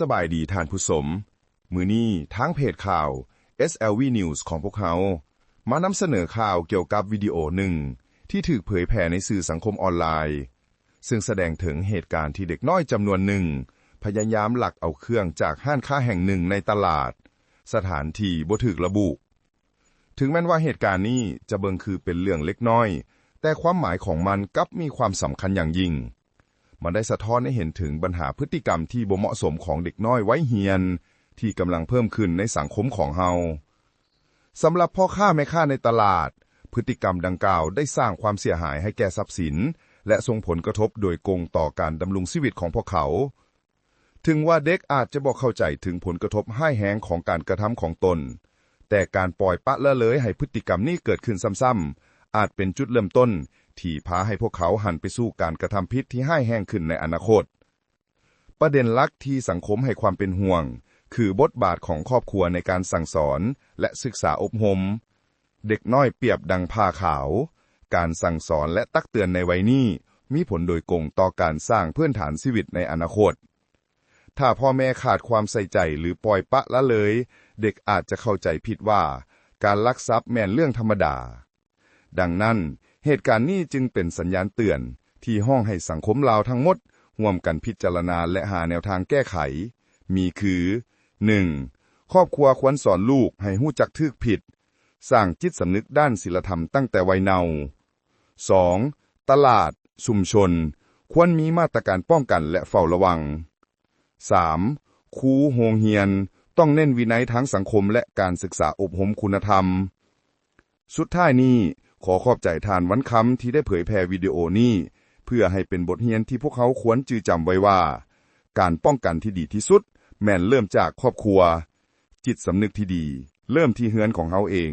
ສະບາຍດີທ່ານຜູ້ຊົມ. ມື້ນີ້ທາງເພຈຂ່າວ ເອສແອລວີ News ຂອງພວກເຮົາ ມານຳສະເໜີຂ່າວກ່ຽວກັບວິດີໂອໜຶ່ງ ທີ່ຖືກເຜີຍແຜ່ໃນສື່ສັງຄົມອອນລາຍ, ເຊິ່ງສະແດງເຖິງເຫດການທີ່ເດັກນ້ອຍຈຳນວນໜຶ່ງ ພະຍາຍາມລັກເອົາເຄື່ອງຈາກຮ້ານຄ້າແຫ່ງໜຶ່ງໃນຕະຫຼາດ, ສະຖານທີ່ບໍ່ຖືກລະບຸ. ເຖິງແມ່ນວ່າເຫດການນີ້ຈະເບິ່ງຄືເປັນເລື່ອງເລັກນ້ອຍ, ແຕ່ຄວາມໝາຍຂອງມັນກັບມີຄວາມສຳຄັນຢ່າງຍິ່ງ. ມັນໄດ້ສະທ້ອນໃຫ້ເຫັນເຖິງບັນຫາພຶດຕິກຳທີ່ບໍ່ເໝາະສົມຂອງເດັກນ້ອຍໄວຮຽນ ທີ່ກຳລັງເພີ່ມຂຶ້ນໃນສັງຄົມຂອງເຮົາ. ສຳລັບພໍ່ຄ້າແມ່ຄ້າໃນຕະຫຼາດ, ພຶດຕິກຳດັ່ງກ່າວໄດ້ສ້າງຄວາມເສຍຫາຍໃຫ້ແກ່ຊັບສິນ ແລະ ສົ່ງຜົນກະທົບໂດຍກົງຕໍ່ການດຳລົງຊີວິດຂອງພວກເຂົາ. ເຖິງວ່າເດັກອາດຈະບໍ່ເຂົ້າໃຈເຖິງຜົນກະທົບຮ້າຍແຮງຂອງການກະທຳຂອງຕົນ, ແຕ່ການປ່ອຍປະລະເລີຍໃຫ້ພຶດຕິກຳນີ້ເກີດຂຶ້ນຊ້ຳໆ ອາດເປັນຈຸດເລີ່ມຕົ້ນທີ່ພາໃຫ້ພວກເຂົາຫັນໄປສູ່ການກະທຳຜິດທີ່ຮ້າຍແຮງຂຶ້ນໃນອະນາຄົດ. ປະເດັນຫຼັກທີ່ສັງຄົມໃຫ້ຄວາມເປັນຫ່ວງ ຄືບົດບາດຂອງຄອບຄົວໃນການສັ່ງສອນ ແລະ ສຶກສາອົບຮົມ. ເດັກນ້ອຍປຽບດັ່ງຜ້າຂາວ, ການສັ່ງສອນ ແລະ ຕັກເຕືອນໃນໄວນີ້ ມີຜົນໂດຍກົງຕໍ່ການສ້າງພື້ນຖານຊີວິດໃນອະນາຄົດ. ຖ້າພໍ່ແມ່ຂາດຄວາມໃສ່ໃຈ ຫຼື ປ່ອຍປະລະເລີຍ, ເດັກອາດຈະເຂົ້າໃຈຜິດວ່າການລັກຊັບແມ່ນເລື່ອງທຳມະດາ. ດັ່ງນັ້ນ, ເຫດການນີ້ຈຶ່ງເປັນສັນຍານເຕືອນທີ່ຮ້ອງໃຫ້ສັງຄົມລາວທັງໝົດຮ່ວມກັນພິຈາລະນາ ແລະ ຫາແນວທາງແກ້ໄຂ, ມີຄື ໜຶ່ງ ຄອບຄົວຄວນສອນລູກໃຫ້ຮູ້ຈັກຖືກຜິດ, ສ້າງຈິດສຳນຶກດ້ານສີລະທຳຕັ້ງແຕ່ໄວເຍົາ. ສອງ ຕະຫຼາດ, ຊຸມຊົນ ຄວນມີມາດຕະການປ້ອງກັນ ແລະ ເຝົ້າລະວັງ. ສາມ ຄູໂຮງຮຽນ ຕ້ອງເນັ້ນວິໄນທາງສັງຄົມ ແລະ ການສຶກສາອົບຮົມຄຸນນະທຳ. ສຸດທ້າຍນີ້, ຂໍຂອບໃຈທ່ານວັນຄຳທີ່ໄດ້ເຜີຍແຜ່ວິດີໂອນີ້ ເພື່ອໃຫ້ເປັນບົດຮຽນທີ່ພວກເຮົາຄວນຈື່ຈຳໄວ້ວ່າ ການປ້ອງກັນທີ່ດີທີ່ສຸດແມ່ນເລີ່ມຈາກຄອບຄົວ. ຈິດສຳນຶກທີ່ດີເລີ່ມທີ່ເຮືອນຂອງເຮົາເອງ.